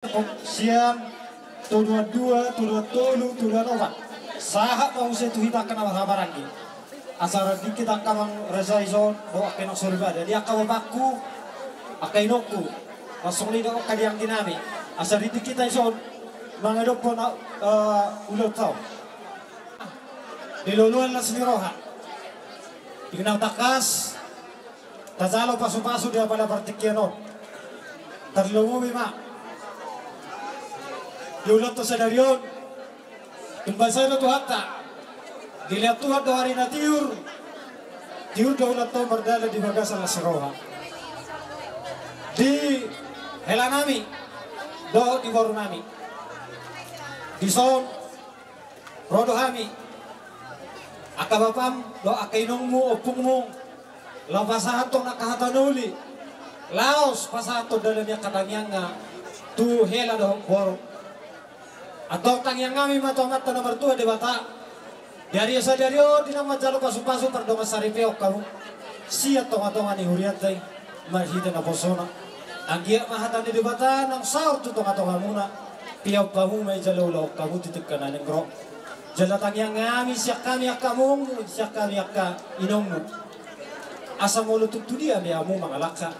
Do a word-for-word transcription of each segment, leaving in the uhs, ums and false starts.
Sian, todoan dua, todoan tolu, todoan opat. Sahat ma muse tu hita angka na marhahamaranggi. Asa ra dingkit angka amang raja i son, dohot angka inong soripada. Di angka bapakku, angka inongku. Langsung lido angka di anggi nami. Asa ra dingkit hita i son, mangadophon, eh, ulaonta on. Di loloan las ni roha. Di na tangkas, tajalo pasupasu di apala partingkian on. Tarlumobi ma di ulaonta sadari on. Tung basa do Tuhanta. Dilehon Tuhan do ari na tiur. Tiur do ulaonta on mardalan di bagasan las ni roha. Di hela nami dohot di boru nami. Dison ro do hami, angka bapam dohot angka inongmu, ompungmu, laho pasahathon angka hata na uli, laos pasahathon dalan ni angka tangiangna tu hela dohot boru. Antong tangiang nami ma tu Amanta na martua Debata. Di ari sadari on di na manjalo pasupasu pardongan saripeon hamu sian tongatonga ni hurianta i. Marhite naposona, anggiat ma hata ni Debata naung saor tu tongatongamuna. Pinahan hamu ma i jala ulaon hamu tu tingki na naeng ro. Jala tangiang nami sian hami angka amongmu, sian hami angka inongmu, asa molo tung tu dia be hamu mangalangka,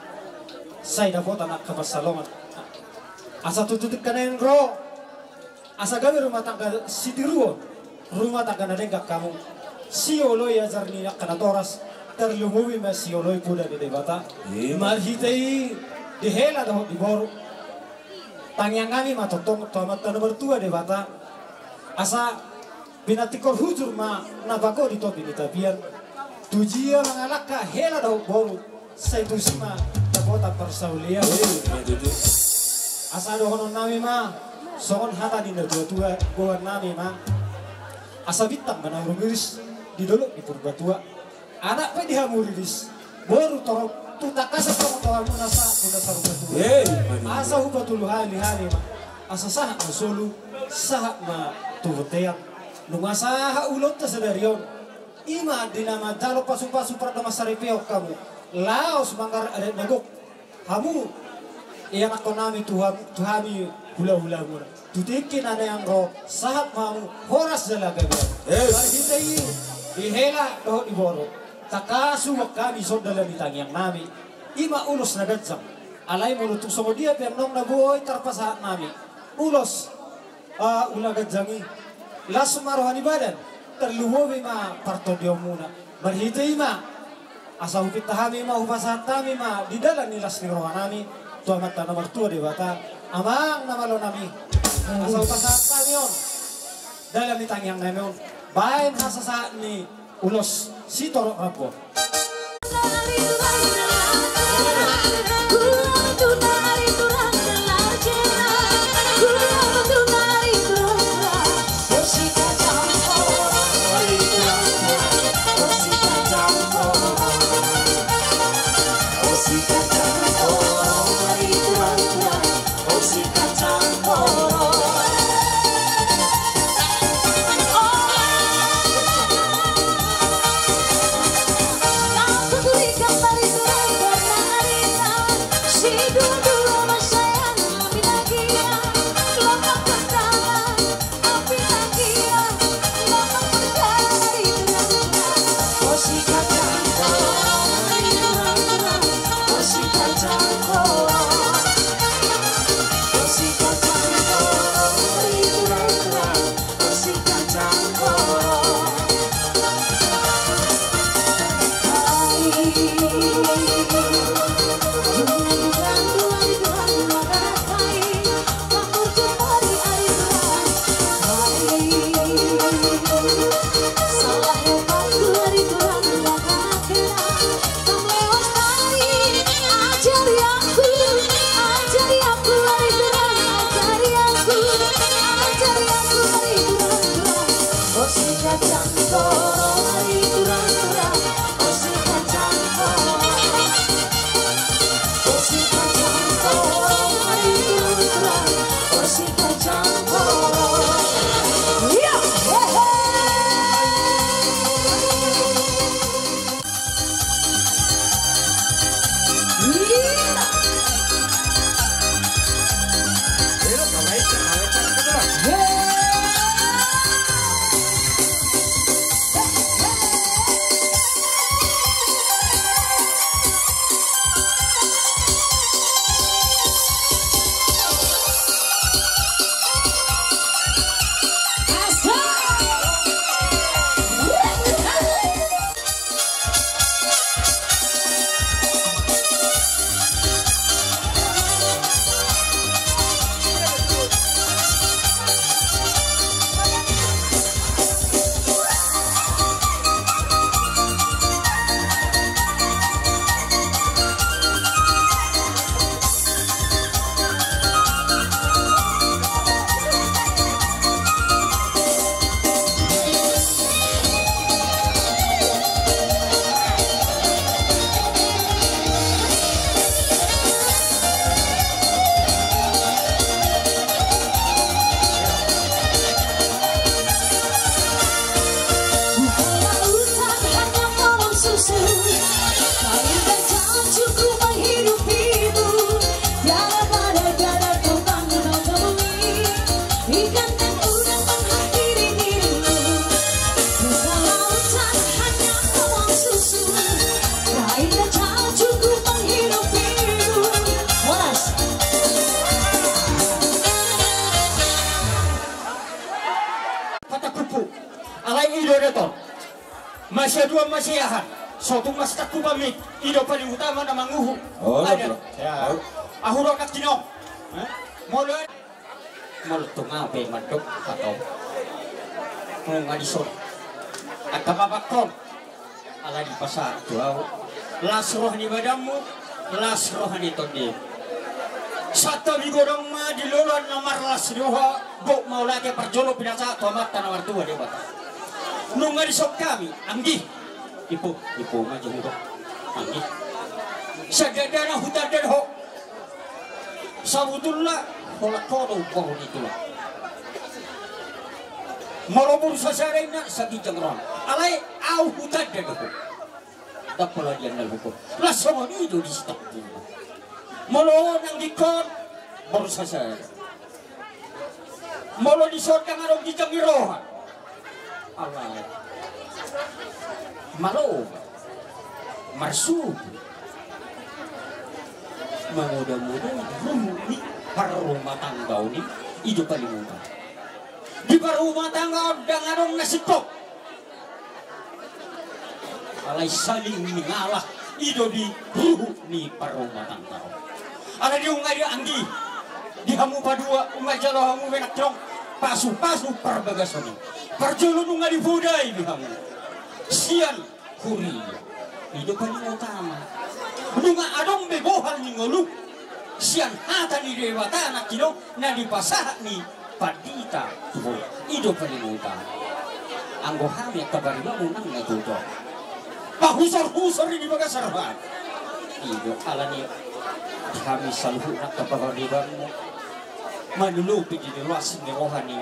sai dapotan angka pansalongan. Asa tu tingki na naeng ro, asa gabe rumah tangga sitiruon, rumah tangga na denggan hamu. Sioloi ajar ni angka natoras, tarlumobi ma sioloi poda ni Debata. Marhite i di hela dohot di boru. Tangiang nami ma tongtong tu Amanta na martua Debata, asa pinantikhon hujur ma na pago di topi ni tapian. Tu dia mangalangka hela dohot boru, sai tusi ma dapotan parsaulian. Asa dohonon nami ma songon hata ni natuatua, gohan nami ma, asa bintang ma na rumiris di dolok ni Purbatua. Anak pe di hamu riris, boru torop, tu tangkasan tongatongamuna sahat tu na sarupatua. Asa hupatolu hali hami ma, asa sahat ma solu, sahat ma tu bontean. Nunga sahat ulaonta sadari on, i ma di na manjalo pasupasu pardongan saripeon hamu, laos manggarar adat na gok. Hamu ianakhon nami tu hami hulahulamuna. Tu tingki na naeng ro, sahat ma hamu horas jala gabe. Marhite i di hela dohot di boru, tangkas hubahen hami songon dalan ni tangiang nami, i ma ulos na ganjang. Alai molo tung songon dia pe annon na boi tarpasahat nami ulos, ah, ulos ganjang i, las ma roha ni badan, tarlumobi ma partondionmuna. Marhite i ma, asa hupinta hami ma, hupasahat hami ma di dalan ni las ni roha nami tu Amanta na martua Debata, amang na malo nami. Asa hupasahat hami on dalan ni tangiang nami on, baen hasasahat ni ulos sitorop rambu. Masiaduan masiahan, so tung masitak hu pamit, i do paling utama na manguhum. Oh, adat. Iya. Ahu do angka tinong. Molo, molo tung ape mandok hatau. Nunga dison. Angka papakkon. Ala dipasahat tu ahu. Las roha ni badanmu, las roha ni tondim. Santabi godang ma di loloan na marlas ni roha, gok mauliate parjolo pinasahat tu Amanta na martua Debata. Nunga dison hami, anggi. Ipu, ipu ma jo hudok. Anggi. Sadadana hutanda ho. Sabutulna, holan ho do umboru ni tulang. Molo boru sasada inna, saginjang rohana. Alai ahu hutanda do ho. Ndang pola diandalhon ho. Las songon i do di sitak. Molo nang dikon, boru sasada. Molo dison ndang adong ginjang ni roha. Alai malo marsubu. Mangoda-ngoda ruhut ni parrumatanggaon i, i do paling utama. Di parrumatanggaon ndang adong na singkop. Alai saling mengalah, i do di ruhut ni parrumatanggaon. Alai nunga di anggi, di hamu padua, nunga dijalo hamu be nangkin pasu-pasu parbagason i. Parjolo nunga dipodai di hamu sian huria. I do paling utama. Nunga adong be bohal ni ngolu sian hata ni Debata nangkin na dipasahat ni pandita tu ho. I do paling utama. Anggo hami angka paribanmu nang na tutu, pahusor-husor i di bagasan roha. I do alani hami saluhutna angka paribanmu manulupi di las ni roha ni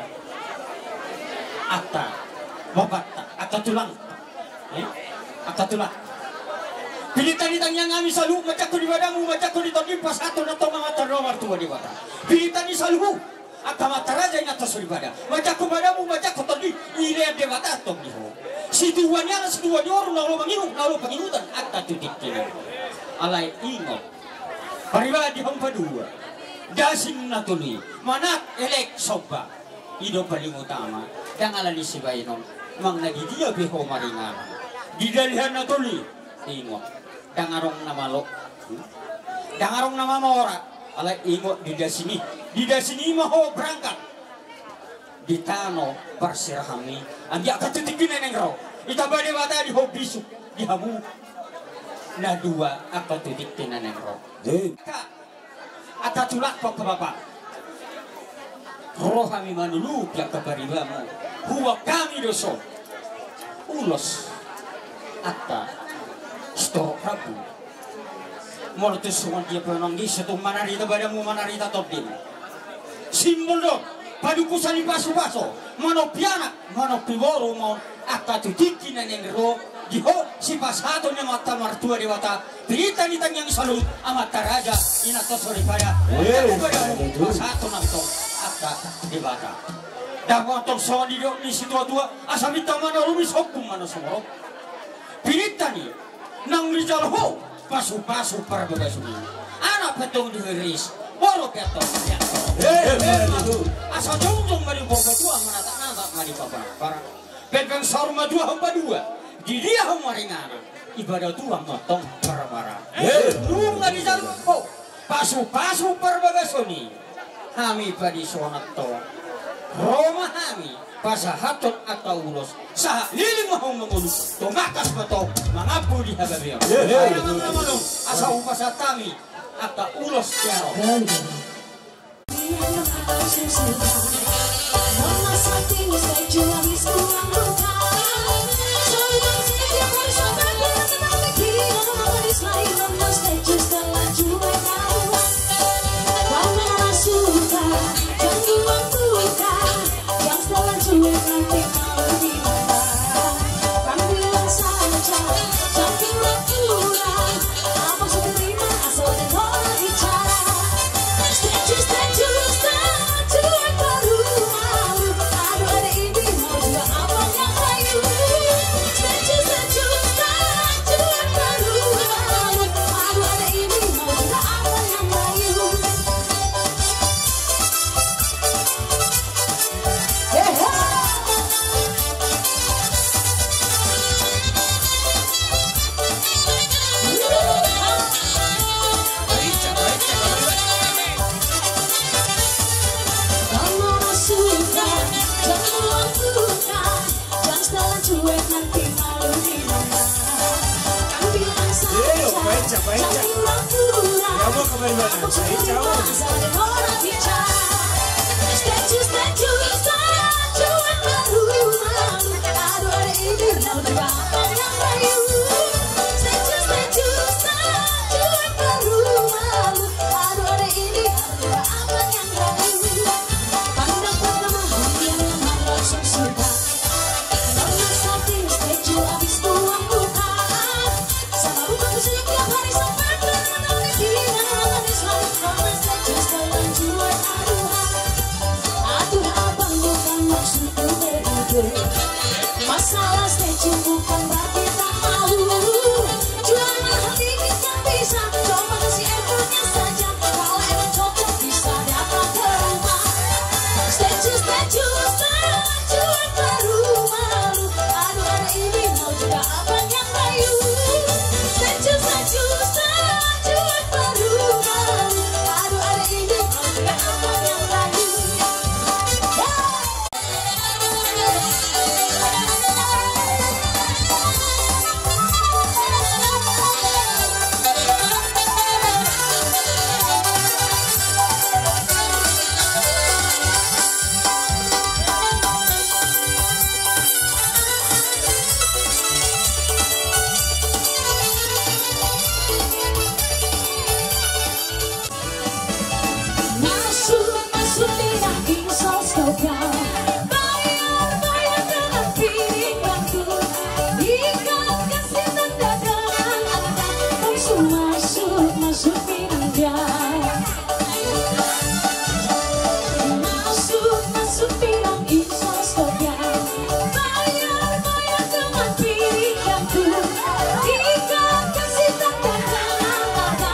angka bapanta, angka tulang. Eh? Angka tulang. Pinta ni tangiang hami saluhut manjangkon di badanmu, manjangkon di tondim, pasahathon antong Amanta na martua Debata. Pinta ni saluhut angka amanta raja, inanta soripada, manjangkon badanmu, manjangkon tondim, dilean Debata antong di ho. Situa ni anak, situa ni boru, na olo mangihut, na olo pangihuton, angka tu tingki na. Alai ingot, pariban di hamu padua, dasi na tolu i, manat, elek, somba. I do paling utama, ndang alani sibahenon, manang na di dia pe ho maringanan. Di dalihan na tolu i, ingot, ndang adong na malo, ndang adong na mamora, alai ingot di dasi ni, di dasi ni ma ho berangkat. Di tano parserahan i, anggiat angka tu tingki na naeng ro, itamba Debata di ho bisuk, di hamu na dua angka tu tingki na naeng ro. Angka Angka tulangku, angka bapa, ro hami manulupi angka paribanmu. Huboan hami do so ulos angka sitorop rambu. Molo tung songon dia pe on, anggiat so tung manarita badanmu, manarita tondim. Simbol do padukusan ni pasupasu, manompi anak, manompi boru ma on. Angka tu tingki na naeng ro di ho sipasahaton ni Amanta Martua Debata, pinta ni tangiang saluhut, amanta raja, inanta soripada, eh, pasahaton antong angka Debata. Dang antong songon didok ni situatua, asa minta ma na rumis, ombun ma na sumorop. Pinta ni naung dijalo ho pasupasu parbagason i, anak pe antong dihiris, boru pe antong dihiris. Eh, eh, eh, asa jongjong ma di umbatua, manatap-natap ma di paparang-parang. Pepeng saur matua hamu padua, di dia hamu maringanan, ibana tua ma antong paramaran. Eh. Nunga dijalo ho pasupasu parbagason i, hami pe dison antong ro ma hami pasahathon angka ulos, sahat lili ma hamu mangolu, tumangkas ma antong mangampu di hababeon. Eh, eh. Ai amang na malo, asa hupasahat hami angka ulos ni ari on. Masalah statue bukan berarti tak malu. Jual mahal dikit kan bisa, coba kasih effortnya saja. Kalau emang cocok bisa datang ke rumah. Statue, statue, statue baru malu. Aduh, ada ini mau juga abang yang rayu. Statue, statue, statue baru malu. Aduh, ada ini mau juga abang yang rayu. Masuk, masuk, pinang insos kau. Bayar, bayar dengan piring batu. Ikan kasih tanda dengan angka. Masuk, masuk, masuk, pinang dia. Masuk, masuk, pinang insos kau. Bayar, bayar dengan piring batu. Ikan kasih tanda dengan angka.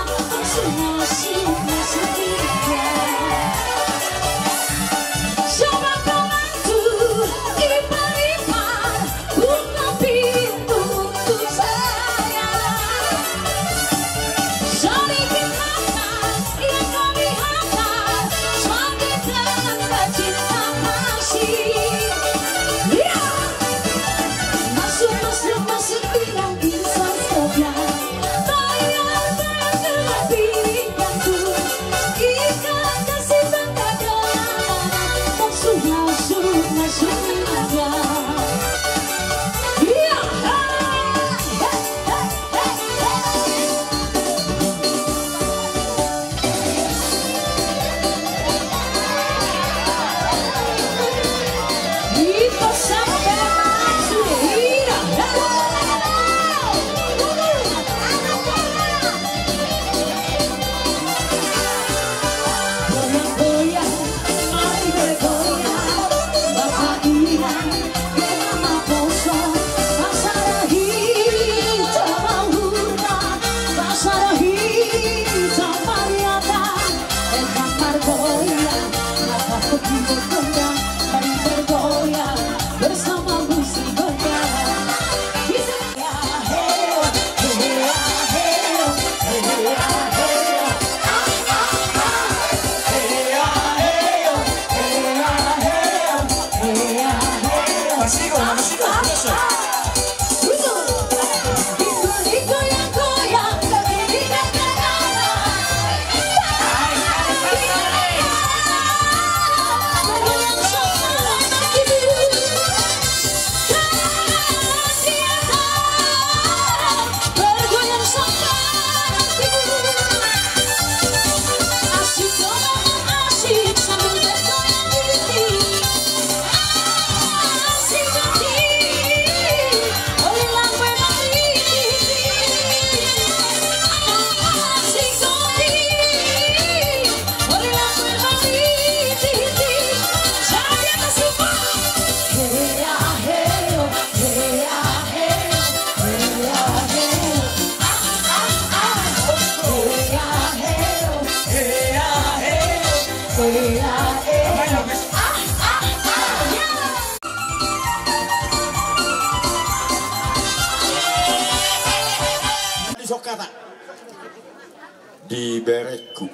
Di berengku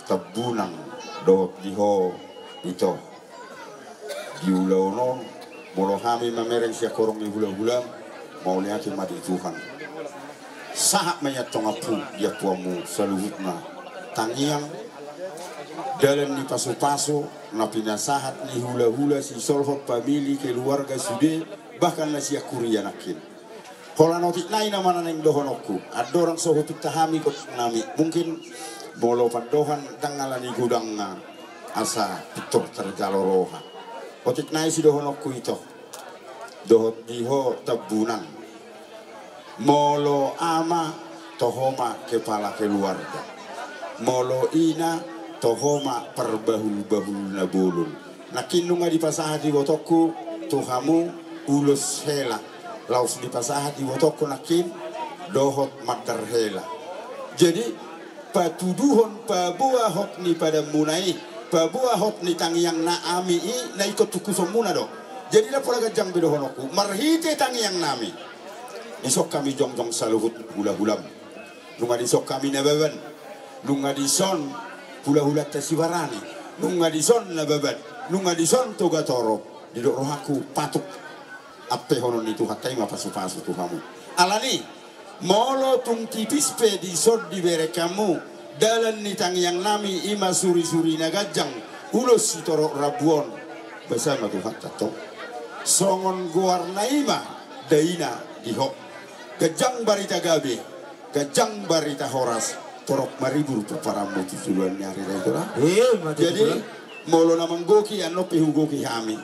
Tambunan dohot di ho, Ito, di ulaon on Molo hami mamereng sian horong ni hulahulam, mauliate ma di Tuhan. Sahat ma i antong ampu di ampuanmu saluhutna tangiang, dalan ni pasupasu na pinasahat ni hulahula, sisolhot, pamili, keluarga, sude, bahkan na sian huria nangkin. Holan otik nai nama na naeng dohononku, andorang so hupinta hami godang nami, mungkin molo pandohan ndang alani godangna asa pintor tarjalo roha. Otik nai sidohononku ito dohot di ho Tambunan. Molo ama, toho ma kepala keluarga. Molo ina, toho ma parbahulbahul na bolon. Nangkin nunga dipasahat ibotongku tu hamu ulos hela. Laos dipasahat ibotongku nangkin dohot mandar hela. Jadi, patuduhon paboa hot ni padanmuna i, paboa hot ni tangiangnami i, na ingkon tungkusonmuna do. Jadi ndang pola ganjang be dohononku, marhite tangiangnami, dison hami jongjong saluhut hulahulam. Nunga dison hami Nababan, nunga dison hulahulanta Sibarani, nunga dison Nababan, nunga dison Togatorop. Didok rohangku patuk ampehonon ni Tuhanta i ma pasupasu tu hamu. Alani, molo tung tipis pe dison dibereng hamu, dalan ni tangiangnami i ma surisuri na ganjang, ulos sitorop rambu on, basa ma Tuhanta tong. Songon goarna i ma daina di ho. Ganjang barita gabe, ganjang barita horas, torop maribur pomparanmu tu joloan ni ari, da ito da. Jadi, molo na manggohi, annon pe hugohi hami.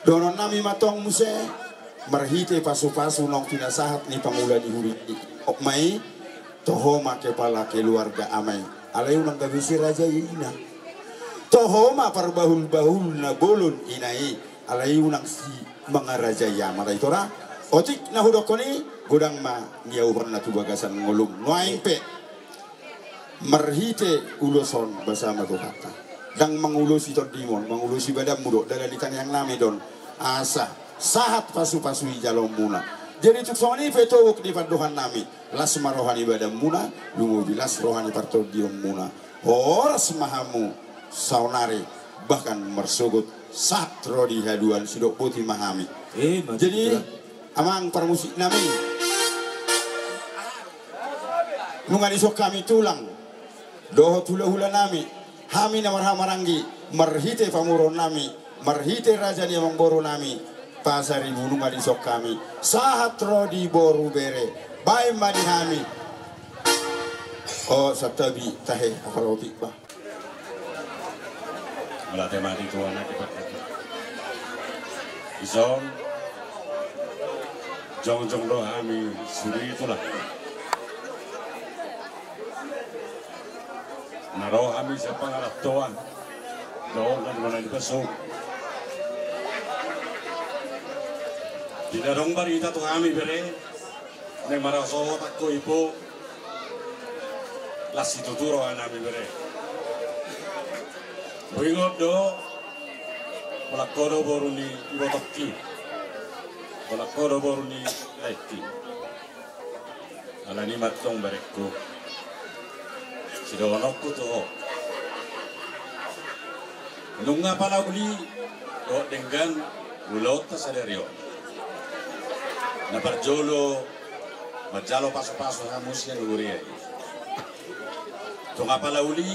Dohononnami ma tong muse, marhite pasupasu naung pinasahat ni pangula ni huria i, hot ma i, toho ma kepala keluarga ama i. Alai unang gabe si raja ina. Toho ma parbahulbahul na bolon ina i. Alai unang si mangarajai ama, da ito da. Otik na hudokkon i, godang ma niauhonna tu bagasan ngolum. Nuaeng pe marhite ulos on, basa ma Tuhanta. Ndang mangulosi tondimon, mangulosi badanmu do, dalan ni tangiangnami do on. Asa sahat pasupasu i jaloonmuna. Jadi tung songon i pe togok ni pandohannami, las ma roha ni badanmuna, lumobi las roha ni partondionmuna. Horas ma hamu saonari, bahkan marsogot, sahat ro di haduan, sidok boti ma hami. Jadi, amang parmusiknami, nunga dison hami tulang dohot hulahulanami, hami na marhahamaranggi, marhite pamoruonnami, marhite raja ni amangborunami Pasaribu, nunga dison hami sahat ro di boru bere. Baen ma di hami. O, santabi tahe, apala otik ba. Mauliate ma di Tuhan, na di parhata. Dison jongjong do hami suri tulang. Na ro hami sian pangarantoan, dohot na di mana di pasu. Di na adong barita tu hami bere, naeng marasohotan ho, Ipo. Las situtu rohanami bere. Huingot do, holan ho do boru ni ibotongki, holan ho do boru ni laengki. Alani i ma tong berengku, sidohononku tu ho, nunga pala uli dohot denggan ulaonta sadari on. Na parjolo manjalo pasupasu hamu sian huria i. Tung apala uli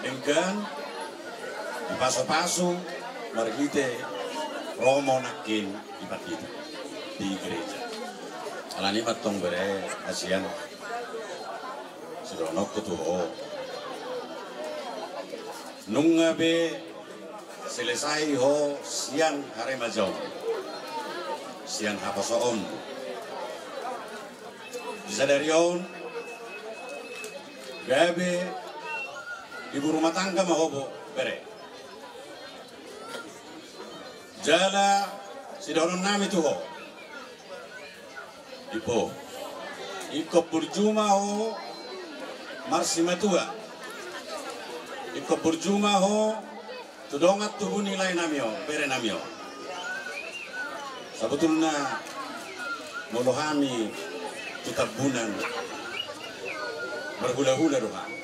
denggan dipasupasu marhite romo nangkin di pandita di gereja. Alani i ma tong bere, hasian, sidohononku tu ho, nunga be selesai ho sian haremajaon, sian haposoon. Di sadari on gabe ibu rumah tangga ma ho, bere. Jala sidohononnami tu ho, Ipo, ingkon burju ma ho marsimatua. Ingkon burju ma ho tu dongan tubu ni laenami on, berenami on. Sabotulna molo hami tu Tambunan marhulahula do hami.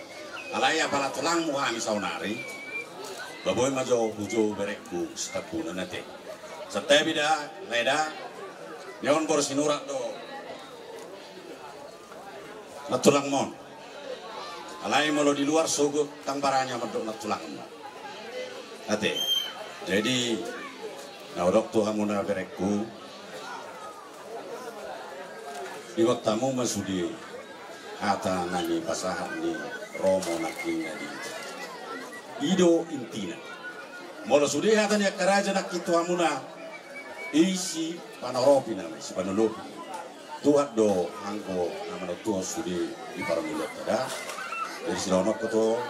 Alai apala tulangmu hami saonari, ba boi ma jo hujou berengku si Tambunan ate. Santabi da, lae da. Nion boru Sinurat do nantulangmon. Alai molo di luar Sogot ndang barani ahu mandok nantulangmon. Ate. Jadi, na hudok tu hamuna berengku, ingot hamu ma sude hata na nipasahat ni romo nangkin na di, i do intina. Molo sude hata ni angka raja nangkin tu hamuna, i sipanoropi nama, sipanolopi. Tuhan do anggo na manontuhon sude di parngoluonta da. Jadi sidohononku tu ho,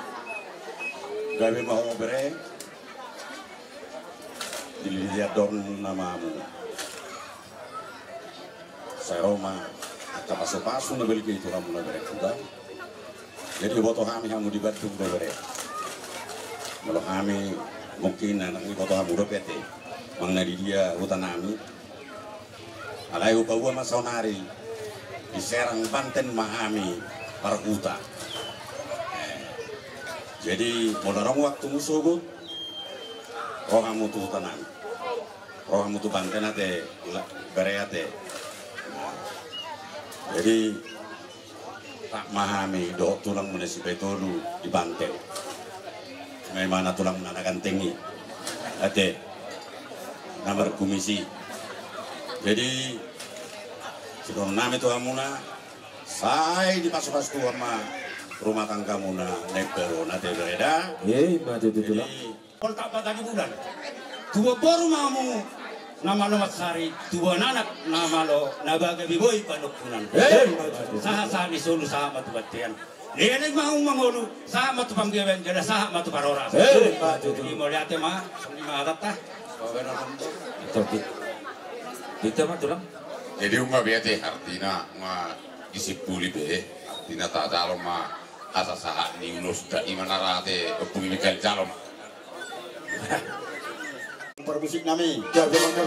gabe ma ho bere. Dililiti andorang nama hamu. Sai ro ma angka pasupasu na balik i tu hamuna berengku da. Jadi huboto hami hamu di Bandung do bere. Molo hami mungkin ndang huboto hamu dope ate, manang na di dia huta nami. Alai hupaboa ma saonari, di Serang Banten ma hami marhuta. Eh, jadi molo adong waktumu Sogot, ro hamu tu huta nami. Ro hamu tu Banten ate, la-, bere ate. Jadi, rap ma hami dohot tulangmuna Sipaitolu di Banten. Ima na tulangmuna na ganteng i. Ate. Na markumis i. Jadi, sidohonon nami tu hamuna, sai dipasupasu Tuhan ma rumah tanggamuna na imbaru on ate bere da. Ima tutu tulang. Jadi, Poltak Batang Bulan. Tubuan boru ma hamu na malo mansari, tubuan anak na malo, na baga biboi panungkunan. Eh, sahat-sahat ni solu, sahat ma tu bontean. Leleng ma hamu mangolu, sahat ma tu panggabean jala sahat ma tu parhorasan. Eh, jadi mauliate ma, songon i ma hatanta. Betul, Ki. Betul ma tulang. Jadi nunga be ate, artina nunga disimpuli be, artina tajalo ma hasasahat ni ulos da, i ma na ra ate, ompung i ma jalo ma. Parmusik nami,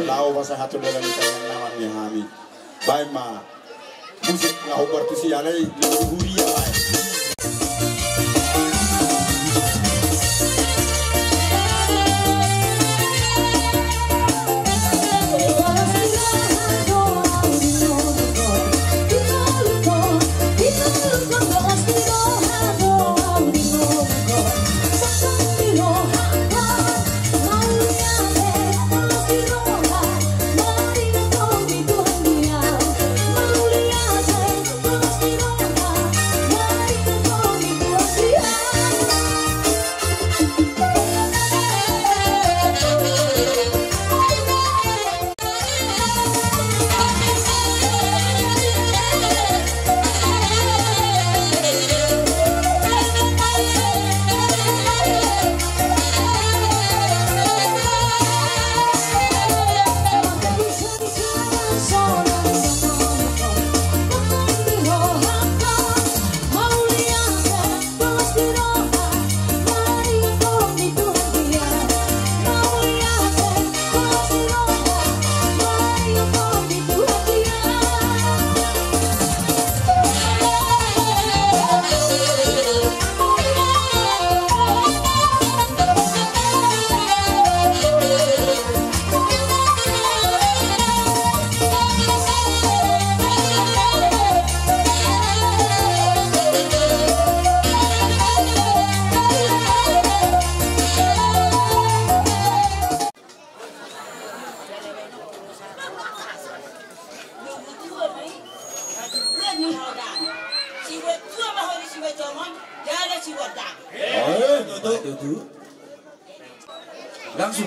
laho pasahathon dalan ni tangihon nama ni hami. Baen ma musik na hombar tusi alai, di huria baen. Langsung.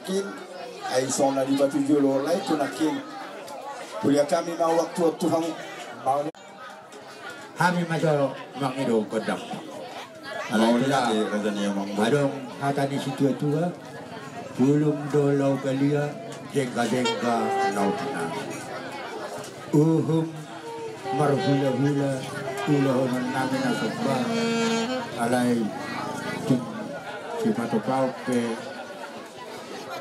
Kin, ai songon na dipatuju do lae tu nangkin. Huliat hami ma waktu on tu hamu. Hami ma jo mangido gondang. Alai tu da, adong hata ni situatua: Bulung do laho balia, denggadengga laho tinangi. Uhum marhulahula ulahonon nami na somba, alai tung sipatupaon pe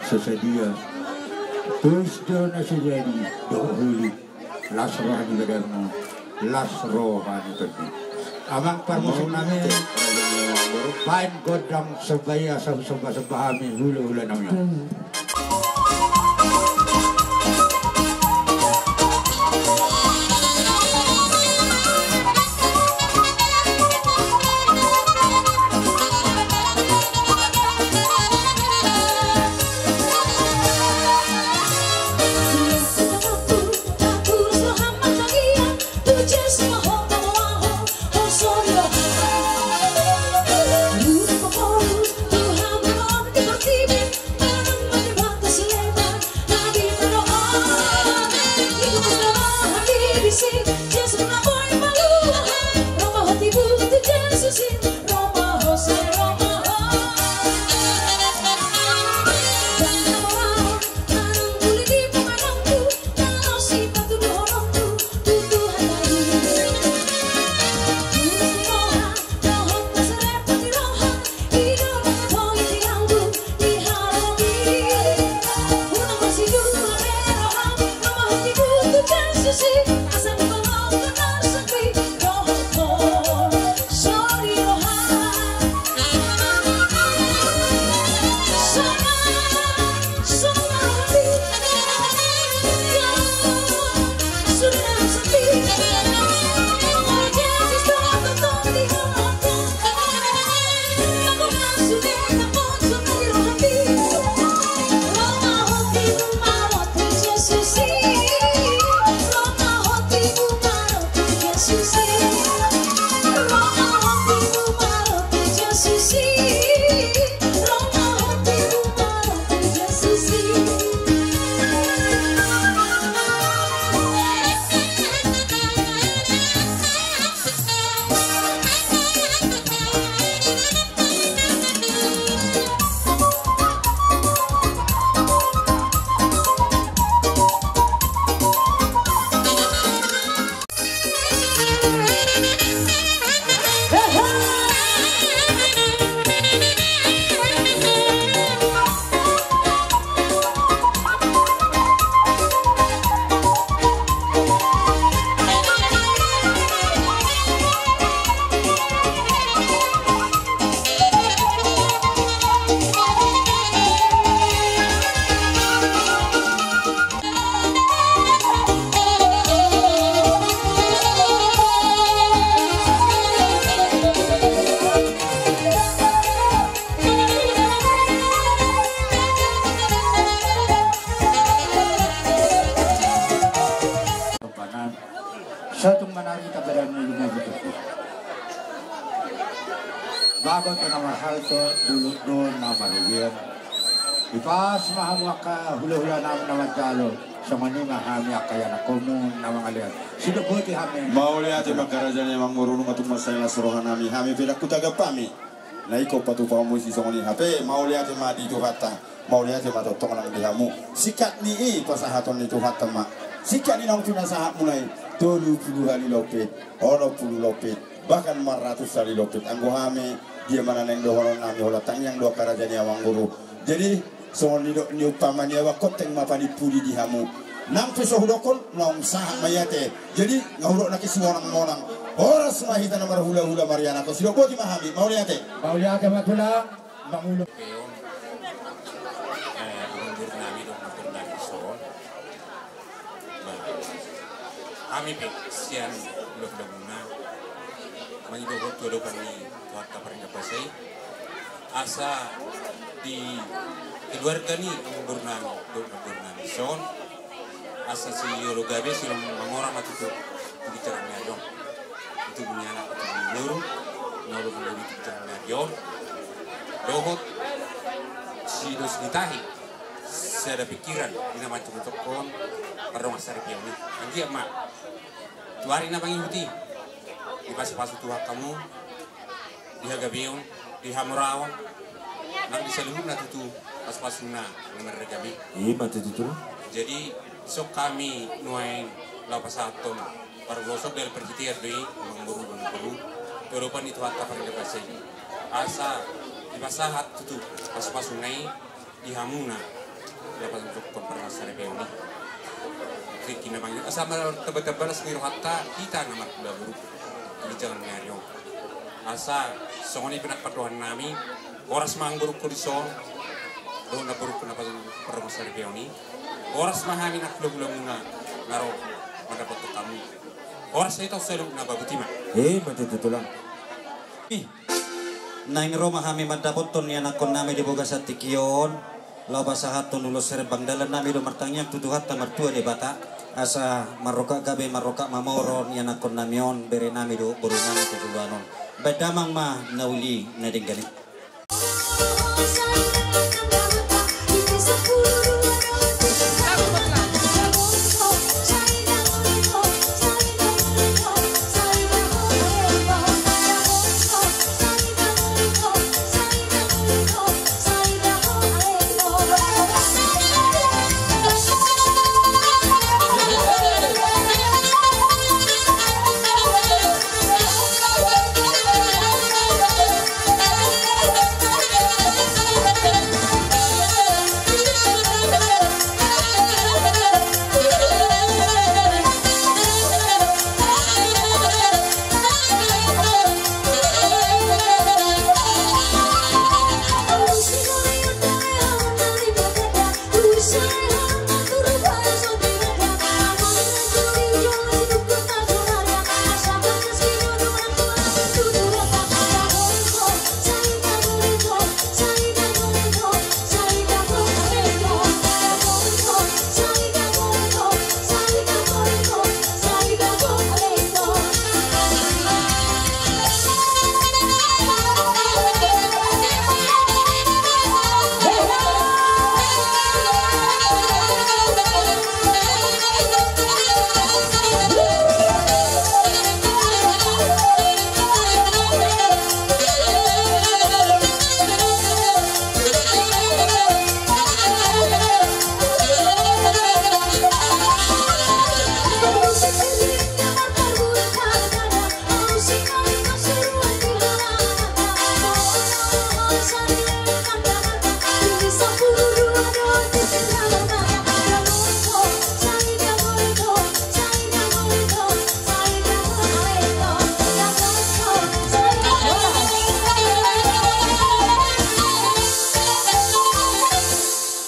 so sadia. Tois do na so jadi dohot huli. Las roha ni badanmu, las roha ni tondi. Amang parmusik nami, baen gondang somba i asa husombasomba hami hulahula nami on. Sotung manari tabadan ni lima butuku. Bagot do na marhalto, bulung do na marugian. Dipasu ma hamu angka hulahula nami na manjalo, songon i ma hami angka ianakhonmu na mangalean. Sidok boti hami. Mauliate ma angka raja ni amangboru, nunga tung mansai las roha nami, hami pe ndang hutagap hami na ingkon patupahonmu disi songon i. Hape mauliate ma di Tuhanta, mauliate ma tongtong nang di hamu. Singkat ni i pasahaton ni Tuhanta ma. Singkat ni naung pinasahatmuna i, tolu pulu hali lompit, onom pulu lompit, bahkan ma ratus hali lompit. Anggo hami, dia ma na naeng dohonon nami, holan tangiang do angka raja ni amangboru. Jadi songon nidok ni umpama ni awa, konteng ma panipudi di hamu. Nang pe so hudokkon, naung sahat ma i ate. Jadi nga hudok nangkin simonangmonang. Horas ma hita na marhulahula marianakhon. Sidok boti ma hami. Mauliate. Mauliate ma tulang. Mangulung. Pe on, eh, amangboru nami dohot amangboru nami dison. Bah, hami pe sian hulahula muna mangido hot tu adopan ni Tuhanta Pardenggan Basa i, asa di keluarga ni amangboru nami dohot amangboru nami dison, asa siolo gabe siolo mangora ma tutu tu ginjang ni ari on. Di tubu ni anak, di tubu ni boru, na olo mangolu di ginjang ni ari on. Dohot sidos ni tahi Sada pikiran di na manjongjonghon pardongansaripeon i. Anggiat ma tu ari na mangihut i dipasupasu Tuhan hamu di hagabeon, di hamoraon, nang di saluhutna tutu pasupasuna na marragam i. Ima tutu. Jadi dison hami nuaeng laho pasahathon paruloson, dal parhitean do i, amangboru, amangboru, tu adopan ni Tuhanta parhitean basa i, asa dipasahat tutu pasupasuna i di hamuna na manjongjonghon pardongansaripeon i. Tingki na mangihut, asa martamba-tamba las ni rohanta hita na marhula boru di ginjang ni ari on. Asa songon i pe nang pandohan nami, horas ma amangborungku dison dohot namborungku na manjongjonghon pardongansaripeon i. Horas ma hami nang hulahulamuna na ro mandapothon hamu. Horas ma hita on saluhutna, ba, botima. Ima tutu, Tulang. Ih. Naeng ro ma hami mandapothon ianakkonnami di bagasan tingki on, laho pasahathon ulos rembang. Dalannami do martangiang tu Tuhanta Martua Debata, asa marrongkap gabe, marrongkap mamora ianakkonnami on, berenami dohot borunami tu joloan on. Baen damang ma na uli na denggan i.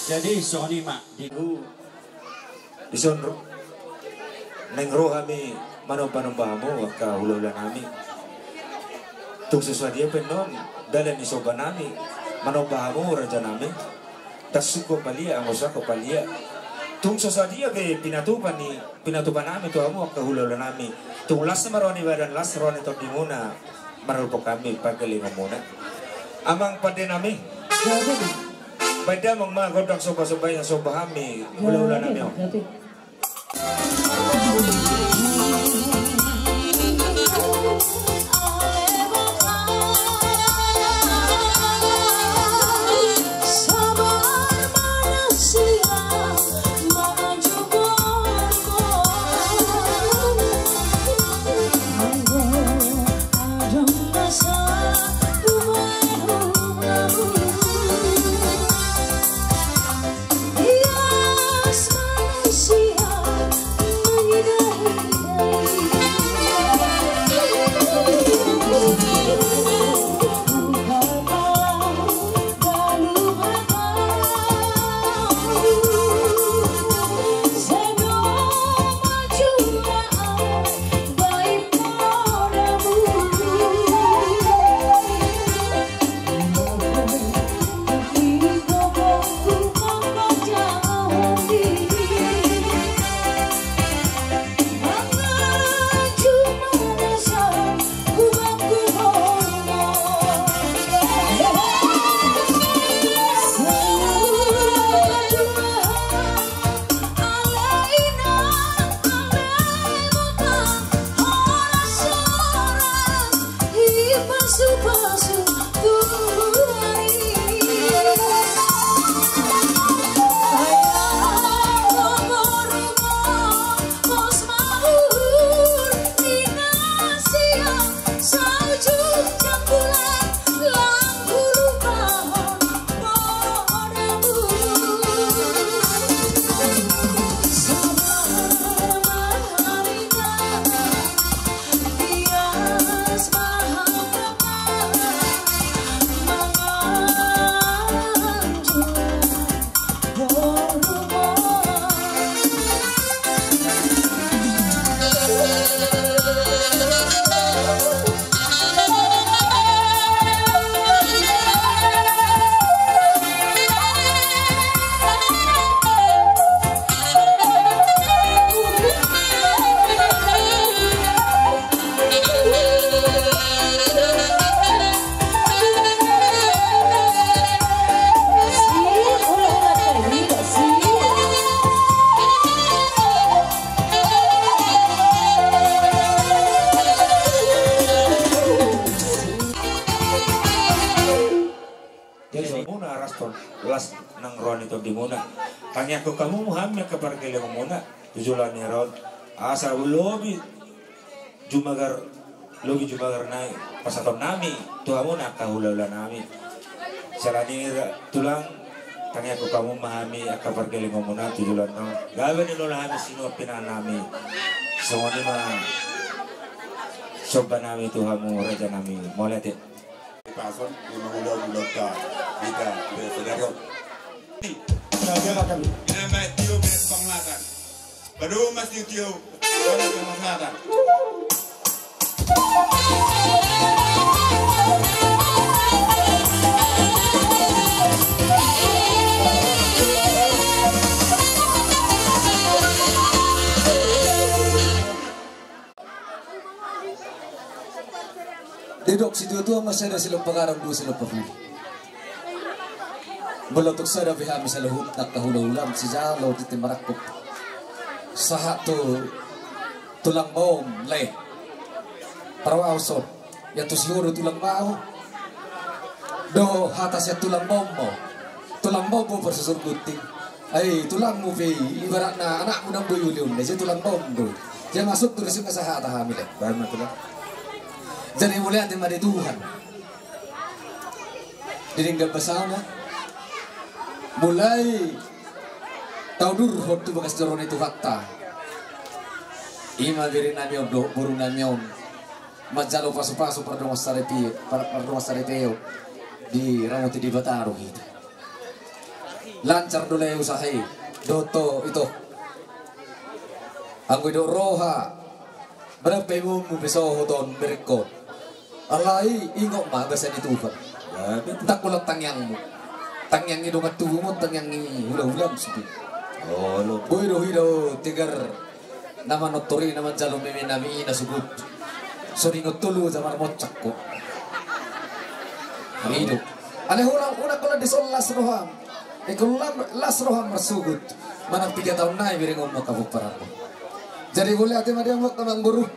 Jadi songon i ma di hu. Dison ro, naeng ro hami manombanomba hamu angka hulahulanami. Tung so sadia pe annon dalan ni sombanami manomba hamu rajanami. Ndang sungkun balian, anggo sungkun balian. Tung so sadia pe pinatupa ni, pinatupanami tu hamu angka hulahulanami. Tung las ma roha ni badan, las roha ni tondimuna. Marulpok hami panggalingonmuna. Amang pandenami. Baen damang ma gondang sombasomba i, na somba hami hulahulanami on. Jadi muna ras ton las nang roha ni tondimuna. Tangiangkon hamu ma hami angka pargellengonmuna tu joloan ni ari on, asa lobi jumagar, lobi jumagar nai pasahatonnami tu hamuna angka hulahulanami. Siala ni i, tulang, tangiangkon hamu ma hami angka pargellengonmuna tu joloan on, gabe dilehon hami sinuan pinanami. Songon i ma sombanami tu hamu rajanami. Mauliate. Pason, ima mula-mula ta, kita, kita, kita. Ina ma tio, bina panglatan. Baru mas tio, tio, baru mas latan. Didok situatua ma, sada silompa garam, dua silompa pudi. Molo tung sada pe hami saluhut angka hulahulam sijalo tintin marangkup sahat tu tulang baom, lae, parwaoson. Ia tu si ho do tulang baom. Dohot hata sian tulang baom ma. Tulang baom ma parsusur gunting. Ai tulangmu pe i, ibaratna anakmu nang boi ulionna, jadi tulang baom do. Jadi masuk tu risik na sahata hami, lae. Baen ma tulang. Jadi mauliate ma di Tuhan. Di denggan basana mulai taudurhon tu bagas joro ni Tuhanta. Ima berenami on dohot borunami on manjalo pasupasu pardongansaripe-, par-, pardongansaripeon, diramoti Debata do hita. Lancar do, lae, usaha i. Dohot ito, anggo didok roha, berapa imunmu pe sohot on berengkon. Alai ingot ma basa ni Tuhan. Ndang holan tangiangmu. Tangiang ni dongan tubum on, tangiang ni hulahulam sude. Boi do huida tegar na manortor i, na manjalo memenami i na sugut. So ningot tolu jam marmocak ho. I do. Alai holan, unang holan dison las roham. Ingkon las roham marsugut manang piga taon nai berengonmu angka pomparanmu. Jadi mauliate ma di hamu angka amangboru.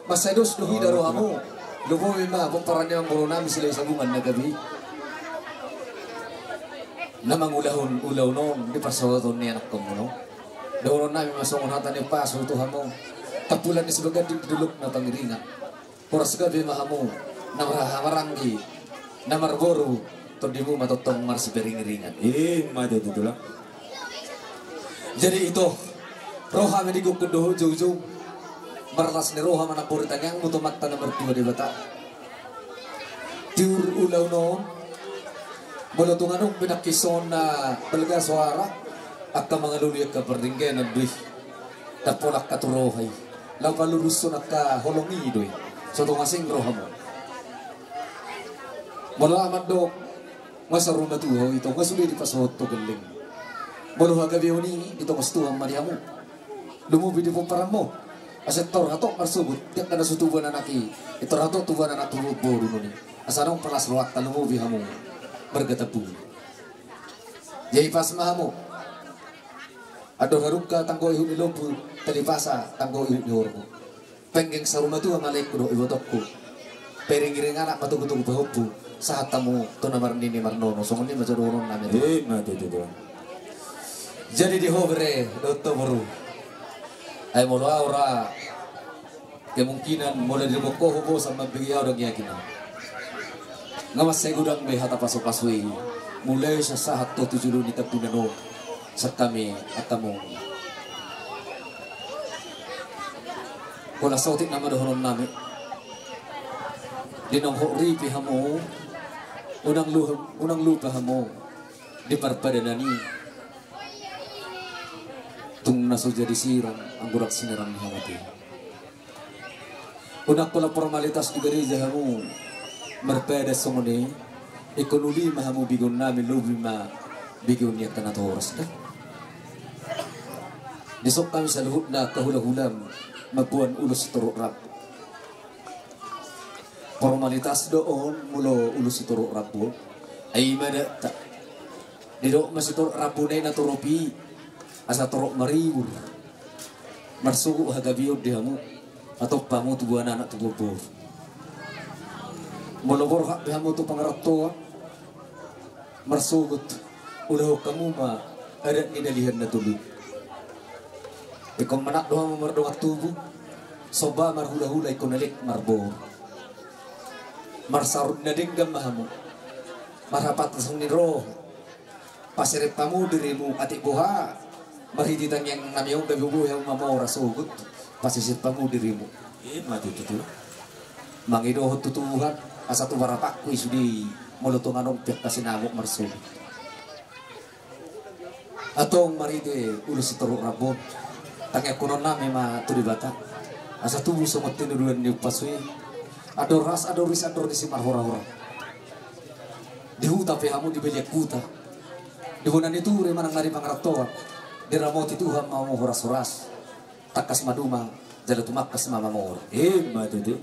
Mansai dos do huida rohamu. Lumobi ma pomparan ni amangborunami Silahisabungan na gabe i. Na mangulahon ulaon on di parsaoton ni anakkonmuna on. Dohononnami ma songon hata ni umpasu tu hamu: Tampulan ni Sibaganding di dolok na pangiringan. Horas gabe ma hamu na marhahamaranggi, na marboru, tondimu ma tongtong marsiparingiringan. Ima tutu, tulang. Jadi ito, ro hami di gokhon dohot joujou. Marlas ni roha ma nampuna tangiangmu tu Amanta na martua Debata. Tiur ulaon on, molo tung adong pe nangkin songon na balga soara, angka mangalului angka pardengganan do i. Ndang pola angka tu roha i. Laho palurushon angka holong i do i. So tung asing rohamu. Molo ahu mandok, nga saur matua ho, ito nga sude dipasahat ho gelleng. Molo hagabeon i, ditongos Tuhan ma di hamu. Lumobi di pomparanmu. Asa tor hatop marsugut, di angka na so tubuan anak i, tor hatop tubuan anak, tubuan boru nuni. Asa adong palas rohanta, lumobi hamu marga Tambun. Jadi pas ma hamu. Andor hadungka tanggo ihut ni lombu, tali pasa tanggo ihut ni horbo. Penggeng saur matua ma laengku dohot ibotongku. Pairingiring anak ma togutogu pahompu, sahat hamu tu na marnini marnono, songon i ma jo dohononnami. Ima tutu, tulang. Jadi di ho bere dohot ho boru. Ai molo ahu ra, kemungkinan molo didok ho bosan mambege ahu, ndang yakin ahu. Nga mansai godang be hata pasupasu i. Mulai sian sahat ho tu julu ni Tambunan on. Sian hami angka among. Holan saotik nama dohononnami. Di naung hot ripe hamu, unang lu-, unang lupa hamu di parpadanan i. Tung na so jadi sirang anggo dang sinirang ni hamu i. Unang holan formalitas di gareja hamu marpadan songon i. Ingkon uli ma hamu begeonnami, lobi ma begeon ni angka natoras da. Dison hami saluhutna angka hulahulam mamboan ulos sitorop rambu. Formalitas do on molo ulos sitorop rambu on. Ai ima da ta. Didok ma sitorop rambu na i na torop i, asa torop maribur. Marsogot hagabeon di hamu. Hatop hamu tubuan anak tubuan boru. Molo borhat pe hamu tu pangarantoan, Marsogot, ulahon hamu ma adat ni Dalihan Na Tolu. Ingkon manat do hamu mardongan tubu, somba marhulahula ingkon elek marboru. Marsaur na denggan ma hamu, marhapantasan ni roha, pasirip hamu dirimu atik boha, marhite tangiang nami on gabe boi hamu mamora sogot, pasisip hamu dirimu. Ima tutu. Mangidohon tu Tuhan, asa tu barapakku i sude i, molo tung adong pe angka sinamot marsogot. Antong marhite ulos sitorop rambu on, tangianghonon nami ma tu Debata, asa tubu songon tinuluan ni upas i, andor ras, andor ris, andor ni simarhorahora. Di huta pe hamu, di balian huta, di bona ni ture manang na di pangarantoan, diramoti Tuhan ma hamu horas-horas. Tangkas maduma, jala tumangkas ma mamora. Ima tutu.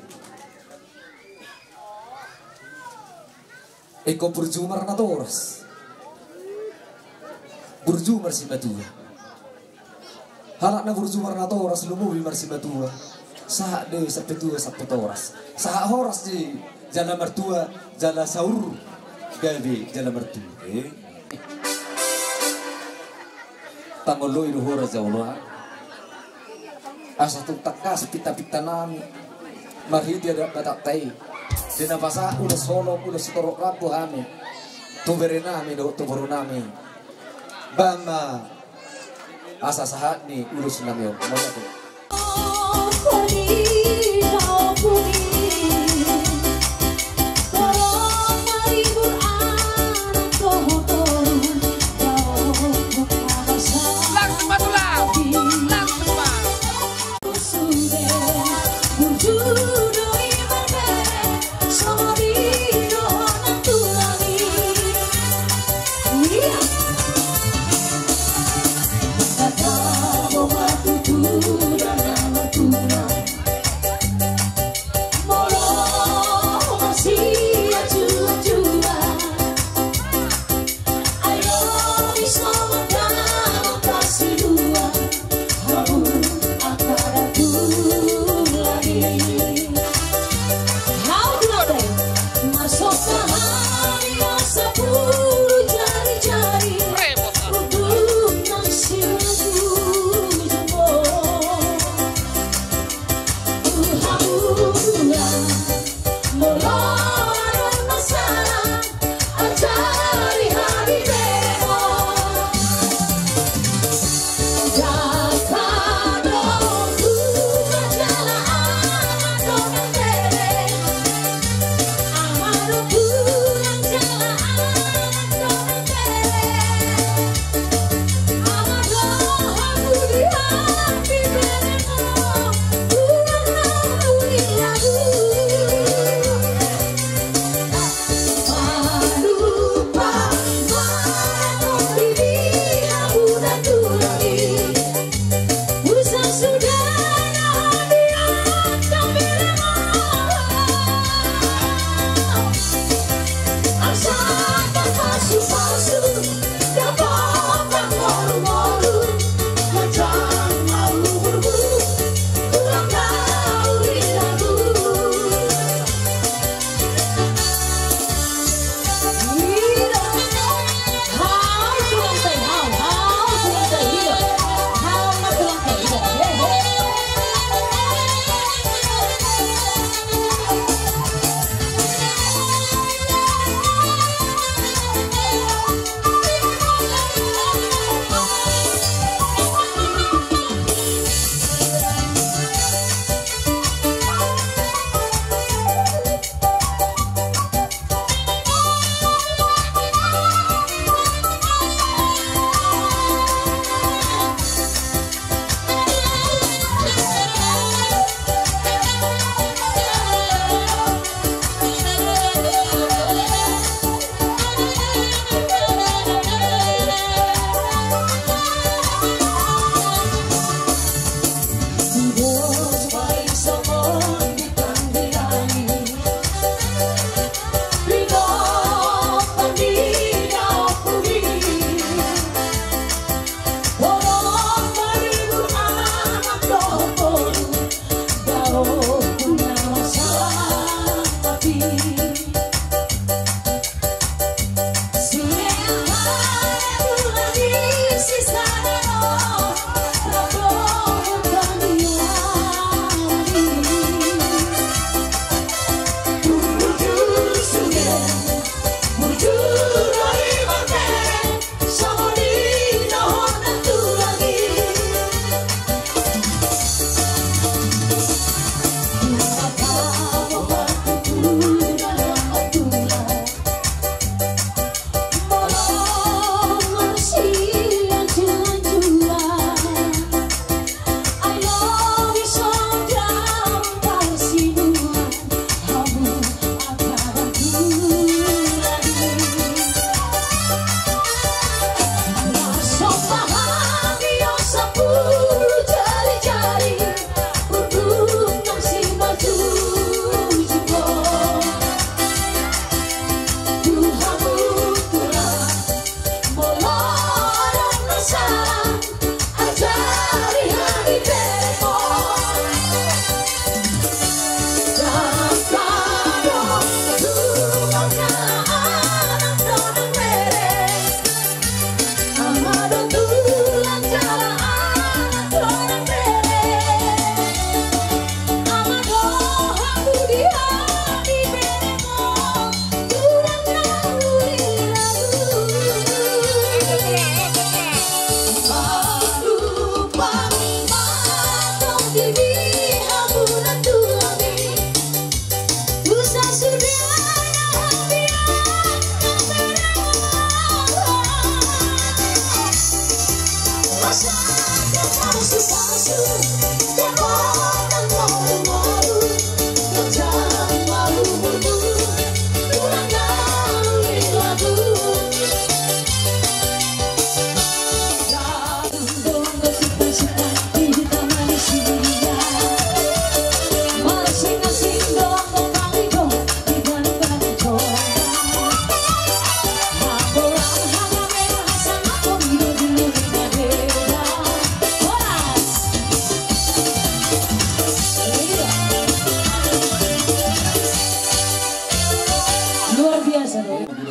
Ingkon burju ma marnatoras, burju marsimatua. Halak na burju marnatoras lumobi marsimatua. Sahat do i sampe tua sampe toras. Sahat horas do i jala martua, jala saur gabe jala martua. Eh. Tangoloi do ho raja oloan. Asa tung tangkas pintapinta nami marhite adat Batakta i, di na pasahat ulos holong, ulos sitorop rambu hami tu bere nami dohot tu boru nami. Bahen ma asa sahat ni ulos nami on. Mauliate.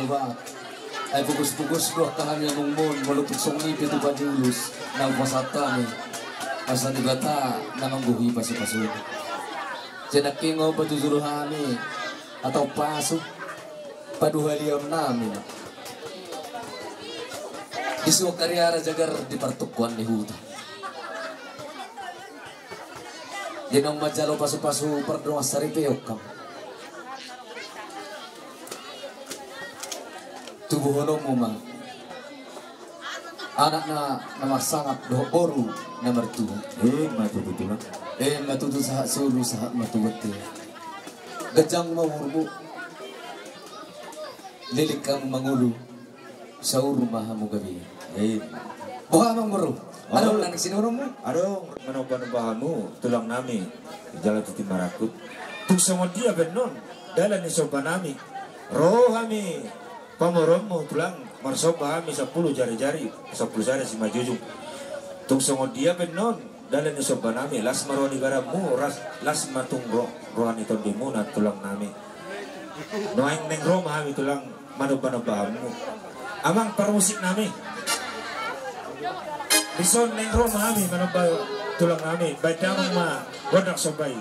Bah, ai pogos-pogos do angka hami amongmon, molo tung songon i pe tupa ni ulos na hupasahat hami. Asa Debata na manggohi pasu-pasu. Jadi nangkin nga patujolo hami, atau pasu, paduhalion nami ma. Di suang kariara jagar di partungkoan ni huta. Di naung manjalo pasu-pasu pardongan saripeon kam. Tubuhononmu ma anak na, na marsangap dohot boru na martua. Emma tutu tulang. Emma tutu sahat solu sahat ma tu bontean. Ganjang ma umurmu. Lilik hamu mangolu. Saur ma hamu gabe. Emma. Boha amang boru? Adong nang sidohononmu? Adong, manomba-nomba hamu tulang nami, jala tuti marangkup. Tung songon dia pe annon dalan ni somba nami. Ro hami pamoruonmu tulang, marsomba hami sampulu jari-jari, sampulu sada simanjujung. Tung songon dia pe annon dalan ni somba nami, las ma roha ni badanmu, las, las ma tung ro, roha ni tondimuna tulang nami. Nuaeng naeng ro ma hami tulang manomba-nomba hamu. Amang parmusik nami. Dison naeng ro ma hami manomba tulang nami. Baen damang ma gondang somba i.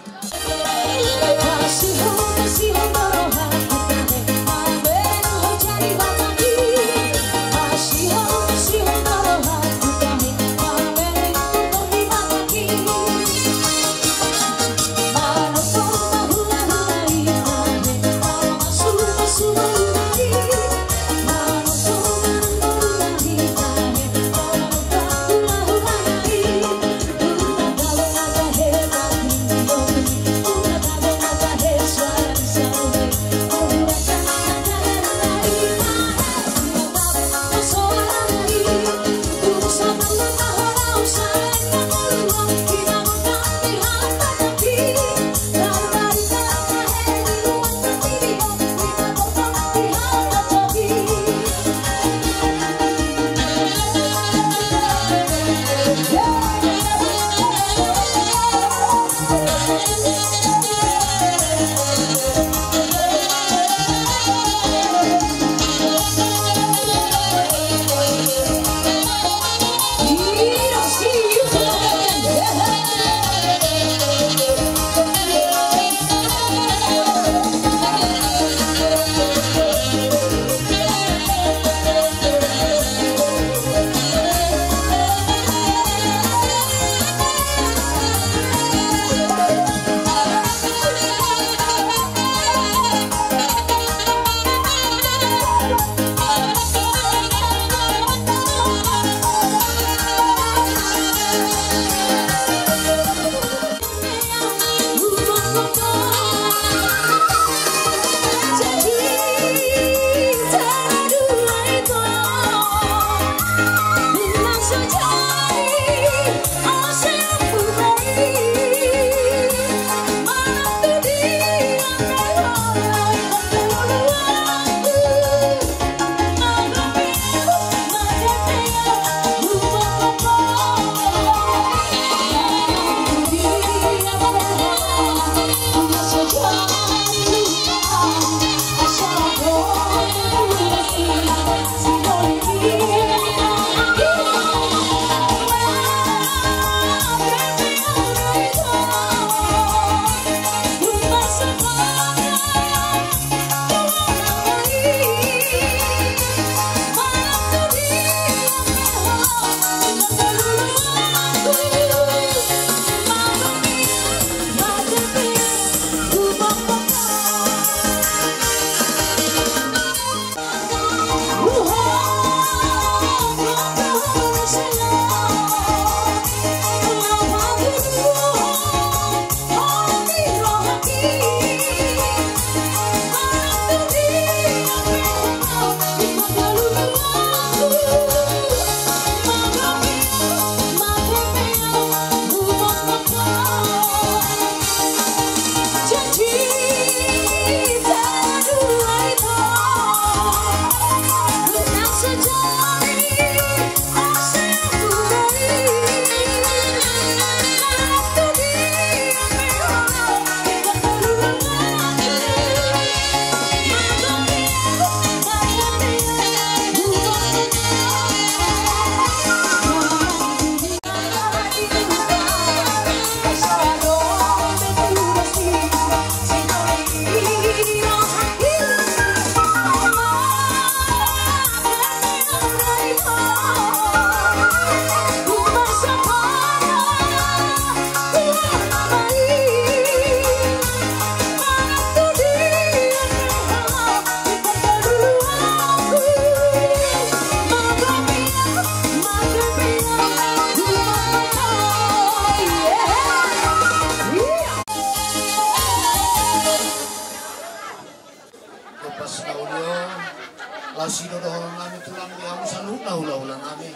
Las i do dohonon nami tulang di hamu saluhutna hulahula nami,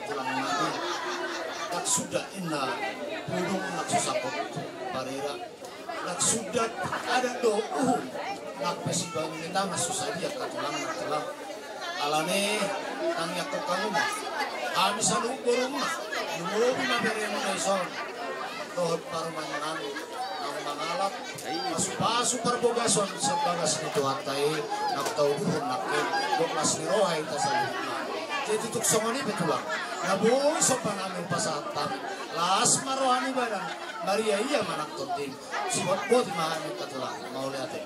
tulang nami. Ndang suda inna pudung, ndang susa parira. Ndang suda adat dohot uhum, ndang pe sibaen ni tangan susa dia ka tulang na tulang. Alani tangiangkon hamu ma hami saluhut borumuna, lumobi ma beremuna dison dohot parumaennami, naung mangalap pasupasu parbagason sian bagas ni Tuhanta i, naung tauduhon nangkin, dohot las ni roha hita saluhutna. Jadi tuk songon i pe tulang, na boi somba nami hupasahat hami, las ma roha ni badan, mariaia ma nang tondim. Sibotboti ma hami angka tulang, mauliate.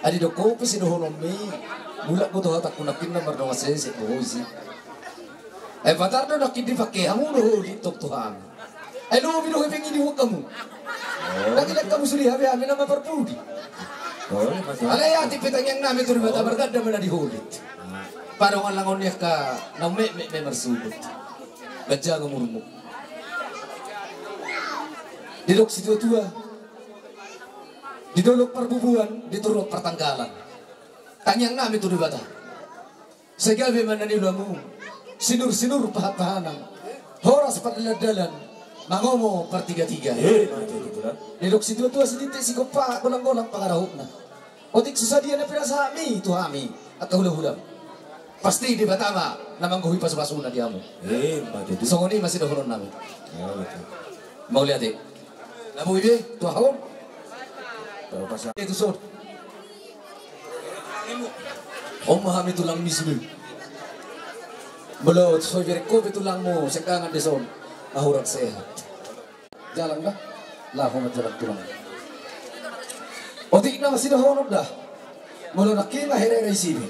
Adi dok ho pe sidohononmi, mulak boto hatangku nangkin na mardongan sese boho isi. Ai patar do nangkin dipake hamu do holit tong tu hami. Ai lobi do hepeng i dibuat hamu. Nangkin hamu sude hape hami nama parpudi. Alai atik pe tangiang nami tu Debata marganda ma na di holit. Padongan langon ni angka na umekmek me marsubut. Ganjang umurmu. Didok situatua, di dolok parbubuan, di toruan partanggalan. Tangiang nami tu Debata. Sai gabe ma na niulamu, sinur-sinur pahan-pahanan, horas pardalan-dalan, mangomo partigatiga. Eh, mate tu tulang. Didok situatua, sitintin sigompa, golang-golang pangarahutna. Otik so sadia na pinasahatmi tu hami angka hulahulam, pasti Debata ma na manggohi pasupasuna di hamu. Eh, mate tu. Songon i ma sidohonon nami. Oh, betul. Mauliate. Na boi be tu ahu on. Tahu pasal. Itu sod. On ma hami tulangmi sude. Molo so ibereng ho pe tulangmu sian gangan dison, ahu rap sehat. Jalang da. Laho ma jalang tulang. Otik nama sidohonon da. Molo nangkin ma herera isi be.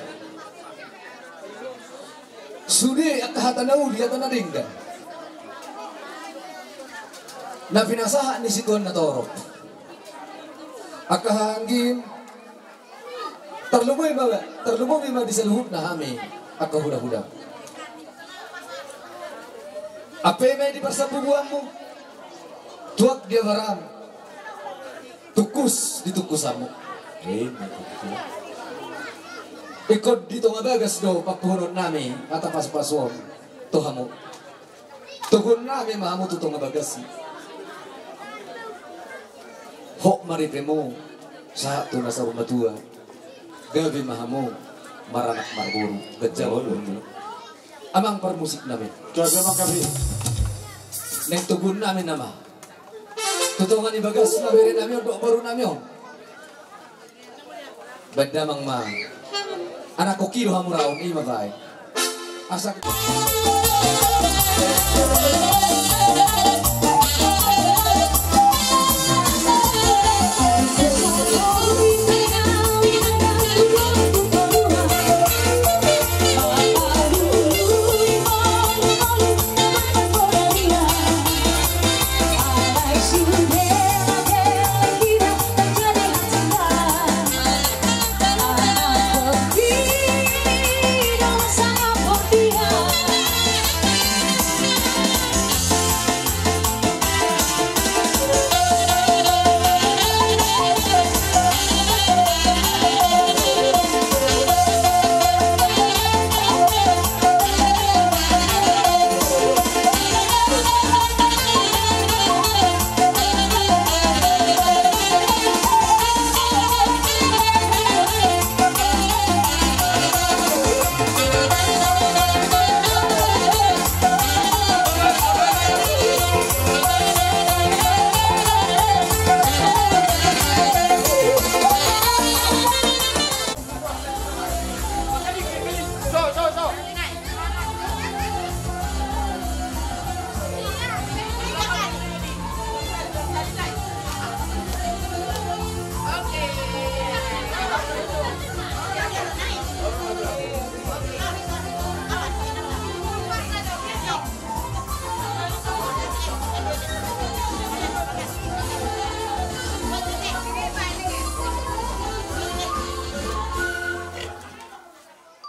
Sude angka hata na uli, hata na denggan, na pinasahat ni situan na torop. Angka haha anggim, tarlumobi ma, tarlumobi ma di saluhutna hami angka hulahula. Ampe ma i di parsambubuanmu, tuak di abaram, tungkus di tungkusanmu. Ingkon di tonga bagas do pampuhonon nami hata pasupasu on tu hamu. Toguon nami ma hamu tu tonga bagas i. Hot ma ripemu sahat tu na saur matua. Gabe ma hamu maranak marboru, ganjang umurmu. Amang parmusik nami. Gabe ma gabe. Naeng toguon nami nama tu tonga ni bagas na bere nami on dohot boru nami on. Baen damang ma. Anak koki do hamu raon, i ma baen. Asa.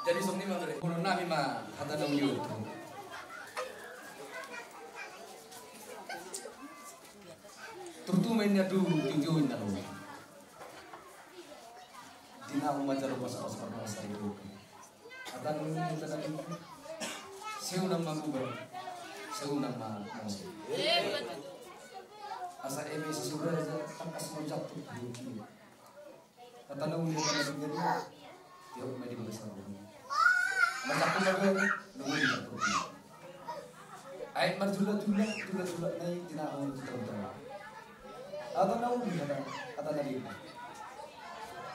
Jadi songon i ma bere, boru nami ma hata na uli on. Turtu ma inna du, tio-tio inna lobi. Di na manjalo pasapasa, pasapasa di buku. Hata na uli, hata na uli. Sai unang magubar, sai unang mamose. Asa eme sisura aja, tangkas ma jatuh di buku. Hata na uli, hata na uli. Tiop ma di bagasan roha. Macaku ma gue, nunggu di bagasan roha. Ai marjula-jula, jula-jula na i tinahu tu tahu-tahu. Hata na uli, hata, hata na uli.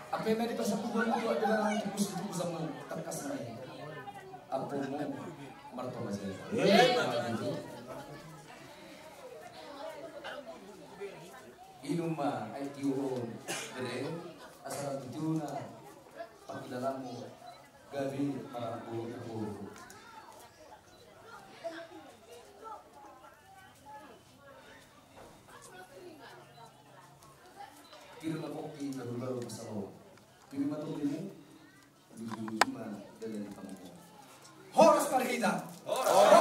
Ape ma dipasakuhon tu adonan tupus-tupus hamu, tangkas ma i. Ape ma martonga saja. Inum ma aek tio on, bere, asa lam tu tuna, pangkilalamu, gabe marangkup-rangkup. Pir ma pongki, baru-baru masalom. Pir ma tongkimu, ujung-ujung ma dalan di pangomo. Horas ma di hita. Horas.